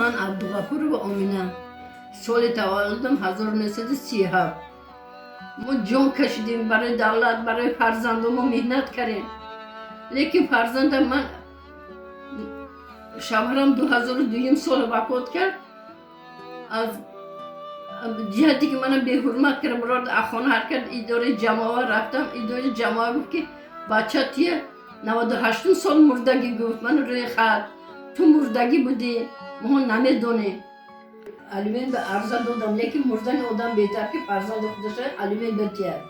Ман Абдуғафурова Омина. Соли таваллудам 1937. Мо ҷон кашидем барои давлат, барои фарзандо мо меҳнат кардем. Лекин фарзандам ман, шавҳарам 2002 сол вафот кард. Аз ҷиҳате ки мана беҳурмат кард, бурод хона ҳаркат, идораи ҷамоа рафтам. Идораи ҷамоа гуфт, ки бача тия 98 сол мурдагӣ. Гуфт, ман рӯи хат, ту мурдагӣ будӣ, мо намедонем. Алимент ба арза додам, лекин мурдани одам беҳтар, ки фарзанди худаша алимент битиҳад.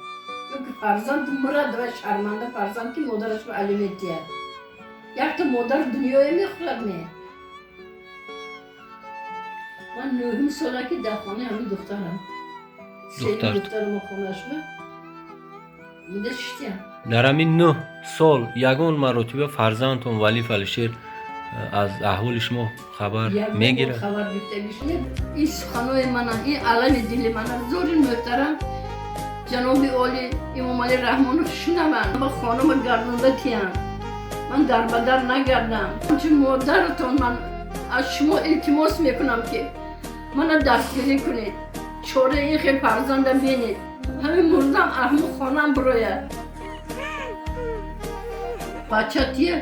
Ёки фарзанд мурад ва шарманда фарзанд, ки модараш ба алимент диҳад. Якта модар дунёе мехӯрад ме? Ман нӯҳум сола, ки дар хонаи ҳамин духтарам. Духтар. Духтарам хонашма буда шиштиям. Дар ҳамин 9 сол ягон маротиба фарзандтон Валиев Алишер аз аҳволи шумо хабар мегирад? Хабар гирифтагиш не. Ин суханои мана, ин алами дили мана, зори мӯҳтарам ҷаноби олӣ Эмомалӣ Раҳмонов шунаванд, ба хонама гардонда тиям, ман дарбадар нагардам. Чун модаратон, ман аз шумо илтимос мекунам, ки мана дастгирӣ кунед, чораи ин хел фарзанда бинед. Ҳамин мурдам, аҳму хонам бирояд. Бача тия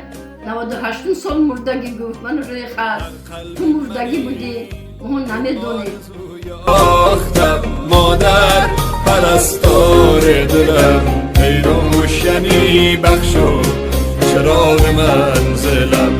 98 сол мурдагӣ. Гуфт, ман рӯи хат, ту мурдагӣ будӣ, мо намедонем. Ёфтам модар, парастори дилам, эй рӯшанӣ бахшу чароғи манзилам.